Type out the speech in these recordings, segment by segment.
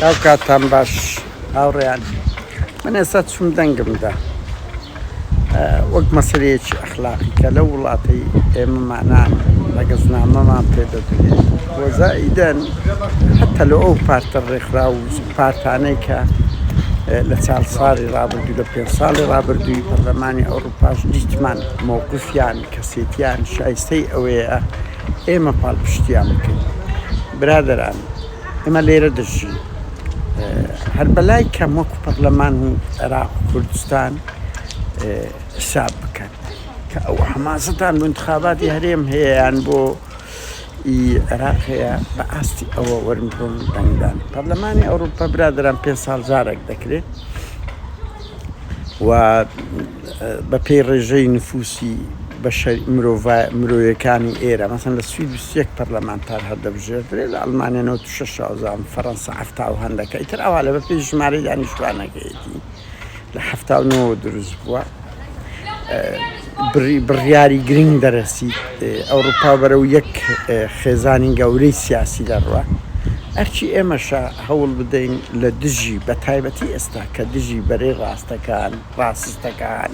ئەو کاتتان باش هاوڕێیان من ئێستا چوم دەنگم دا وەک مەسەلەیەکی ئەخلاقی کە لەو وڵاتەی ئێمەمانان ڕەگەزنامەمان پێ دەدرێت وەزائیدەن حتا لە ئەو پارتە ڕێکخراو و پارتانەی کە لە چال ساڵی ڕابردوو لە پێ ساڵی ڕابردووی پەرلەمانی ئەوروپاش دیتمان مەوقفیان کەسێتیان شایستەی ئەوەیە ئێمە پاڵپشتیان بکەین برادەران ئێمە لێرە دەژین هەر بەلای کەم وەکو پەرلەمانی عێراق و کوردستان حساب بکەن کە ئەو حەماسەتان بۆ انتخاباتی هەرێم هەیە یان بۆ عێراق هەیە بە ئاستی ئەوە وەرن بڕۆن دەنگدان پەرلەمانی ئەوروپا برادران پێ ساڵ جارێک دەکرێت و بە پێی ڕێژەی نفوسی بەشەر مرۆڤا مرۆیەکانی ئێرە مەسەن لە سوید 21 پەرلەمانتار هەردەبژێردرێ لە ئەڵمانیا 96 شازام فەرەنسا حەفتا و هەندەکە ئیتر ئەوا لە بەپێی ژمارەی دانیشتوانەکەیەتی لە 79 دروست بووە بڕیاری گرنگ دەرەسیت ئەوڕوپا بەرەو یەک خێزانی گەورەی سیاسی دەڕوا ئەرکی ئێمەشە هەوڵ بدەین لە دژی بە تایبەتی ئێستا کە دژی بەرەی ڕاستەکان ڕاستەکان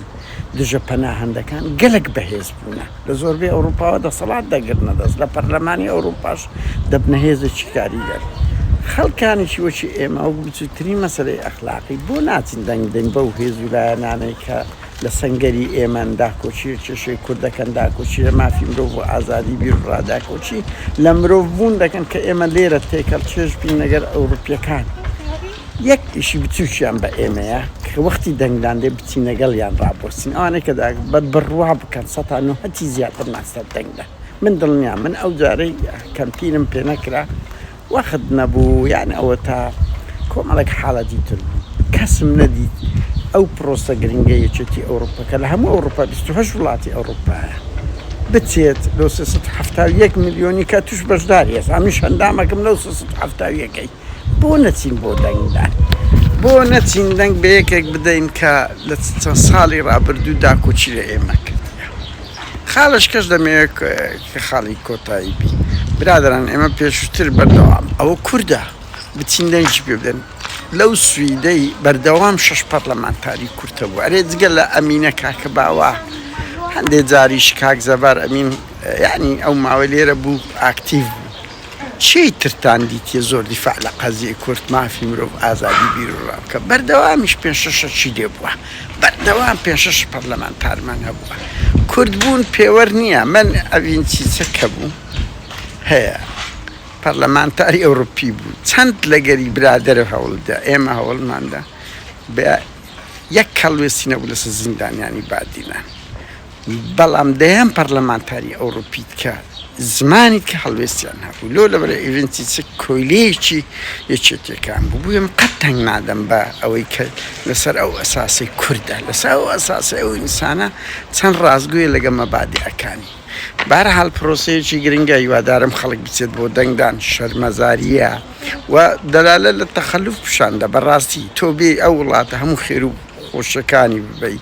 دژە پەناهەندەکان گەلک بەهێز بوونە لە زۆربەی ئەوروپاوە دەسەڵات دەگرنە دەست لە پەرلەمانی ئەوروپاش دەبنە هێزێکی کاریگەر خەڵکانێکی وەکی ئێمە وەک بچووکترین مەسەلەی ئەخلاقی بۆ ناچین دەنگ بدەین بەو هێز و لایەنانەی کە لە سەنگەری ئێمەن داکۆکی لە کێشەی کورد دەکەن داکۆکی لە مافی مرۆڤ و ئازادی بیروڕا داکۆکی لە مرۆڤ بوون دەکەن کە ئێمە لێرە تێکەڵ چێژ بین لەگەر ئەوروپیەکان یەک ئیشی بچووکیان بە ئێمەیە کە وەختی دەنگدان دێ بچینە گەڵیان ڕابوەستین ئەوانەی کە بە بڕوا بکەن سەتا نۆهەتی زیاتر ناستە دەنگدان من دڵنیام من ئەو جارەی کەمپینم پێ نەکرا وەخت نەبوو یان ئەوەتا کۆمەڵێک حاڵەتی تر بوو کەسم نەدیت ئەو پرۆسە گرنگەی یەکێتی ئەوروپا کە لە هەموو ئەوروپا 28 وڵاتی ئەوروپایە بچێت لەو 371 ملیۆنی کە توش بەشداری هەست ئەمیش ئەندامەکەم لەو 371ەکەی بۆ نەچین بۆ دەنگدان بۆ نەچین دەنگ بە یەکێک بدەین کە لە چەند ساڵی ڕابردوو داکۆکی لە ئێمە کردیە خاڵش کەش دەمەوێت کە خاڵی کۆتایی بی برادران ئێمە پێشووتر بەردەوام ئەوە کوردە بچین دەنگی پێ بدەن لەو سویدەی بەردەوام شەش پەرلەمانتاری کورتە بوو ئەرێ جگە لە ئەمینە کاکە باوە هەندێ جاریش کاک زەبار ئەمین یعنی ئەو ماوە لێرە بوو ئاکتیڤ بوو چێی ترتان دیتیە زۆر دیفاع لە قەزیەی کورد مافی مرۆڤ ئازادی بیروڕا بکە بەردەوامیش پێنج شەشە چی لێ بووە بەردەوام پێنج شەش پەرلەمانتارمان هەبووە کورد بوون پێوەر نییە من ئەوین چیچەک هەبوو هەیە پەرلەمانتاری ئەوروپی بوو چەند لەگەری برادەر هەوڵدا ئێمە هەوڵماندا بە یەک هەڵوێستی نەبوو لەسەر زیندانیانی بادینان بەڵام دەیان پەرلەمانتاری ئەوڕوپی کە زمانی کە هەڵوێستیان هەبوو لۆ لەبەر ئیڤنتی چ کۆیلەیەکی یەکێتیەکان بوو بووە من قەت دەنگ نادەم بە ئەوەی کە لەسەر ئەو ئەساسی کوردە لەسەر ئەو ئەساسی ئەو ئینسانە چەند ڕاستگویە لەگە مەبادیعەکانی بارحال پرۆسەیەکی گرنگە هیوادارم خەڵک بچێت بۆ دەنگدان شەرمەزاریە و دەلالە لە تەخەلوف پیشاندە بەڕاستی تۆ بێ ئەو وڵاتە هەموو خێر و خۆشیەکانی ببەی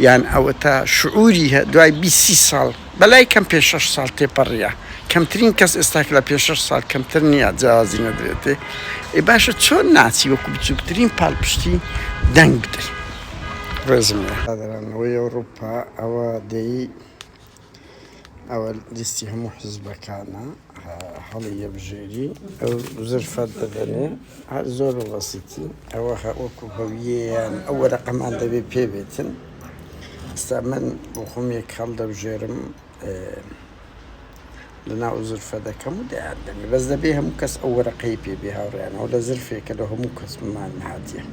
یان ئەوەتا شعوری هە دوای 20 سی ساڵ بەلای کەم پێ شەش ساڵ تێپەڕیە کەمترین کەس ئێستاک لە پێ شەش ساڵ کەمتر نییە جیاوازی نەدرێتێ ئێ باشە چۆن ناچی وەکو بچووکترین پاڵپشتی دەنگ بدەی ڕێزم لە برادەرانەوەی ئەوڕوپا ئەوە دەی ئەوە لیستی هەموو حزبەکانە هەڵی یەبژێری ئەو زرفەت دەدەنێ هەر زۆر بە بەسیتی ئەوە وەکو هەویەیان ئەو وەرەقەمان دەبێ پێ بێتن ئێستا من بۆ خۆم یەک هەڵدەبژێرم لە ناو زرفە دەکەم و دەیان دەمێ بەس دەبێ هەموو کەس ئەو وەرەقەی پێ بێ هاوڕێیان ئەو لە زرفێکە لە هەموو کەسمان هاتیە.